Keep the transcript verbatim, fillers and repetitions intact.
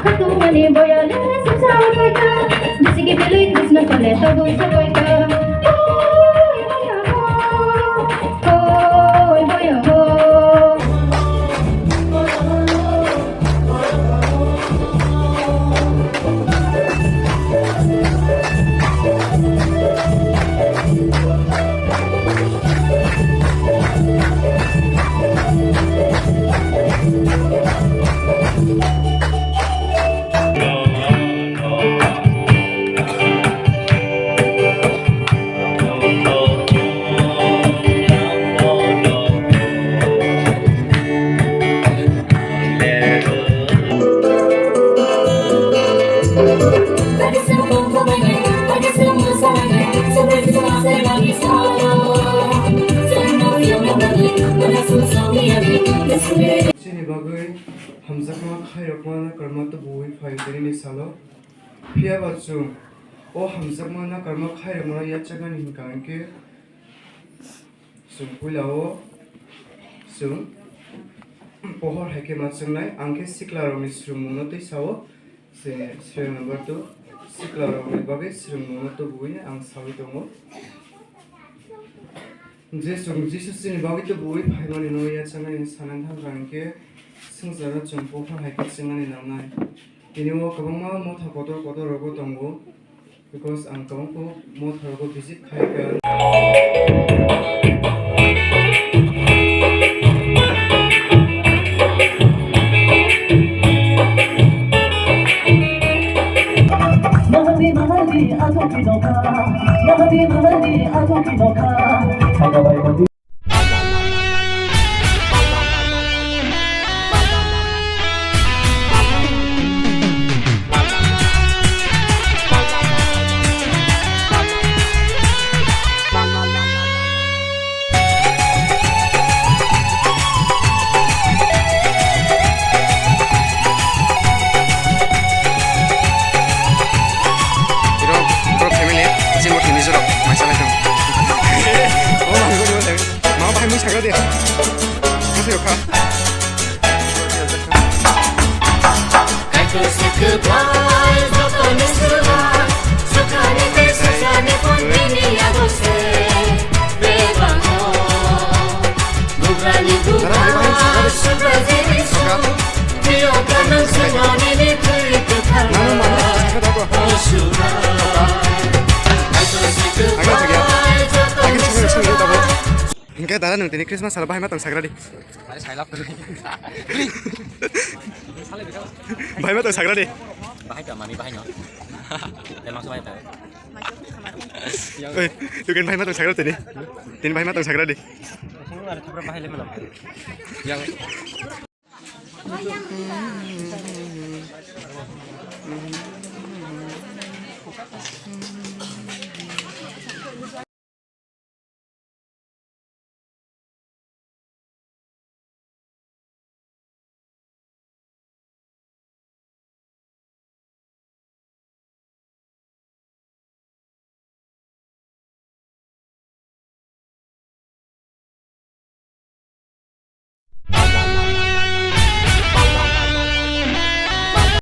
Khatumani boyale sisa paika, bisigi bilui Krishna kole tabuk sapaika. Oi boya ho, oi boya ho. Chini bagwi hamjakma khairokma nakarma tubuwi phaio dinini salo. Phiya ba chwng o hamjakma nakarma khairokmano yachaknani hwnkha hinkhe, chwng puila o chwng pohor hai khe ma chwngnai, ang khe siklarokni swrwngmungno twi sao, se serial number two, siklarokni bagwi swrwngmungno tubuwi ang saui tongo. Je chwng Jisu chini bagwi tubuwi phaimani no yachaknai hwnwi sanani thangkha hinkhe, swngcharno chwng pohor hai khe chwngnani nangnai. Tini o kwbangma motha kotor kotor rogo tongo, because ang kwbangkuk motha rogo visit khaikha. Iro, bro family, jimo tini juro, maisa lai tong. Oh, my God, what the? Ma bahai mui sagra de. Kasi rokha. Hingke dara nung tini Christmas salo bahai ma tong sagra di. Are sai lap tong. Bahai ma tong sagra di. Bahai ka mani bahai no. Emang samai ta. Oi, tu kan bahai ma tong sagra tini. Tini bahai ma tong sagra di. Are thapra bahai le melo. Yang.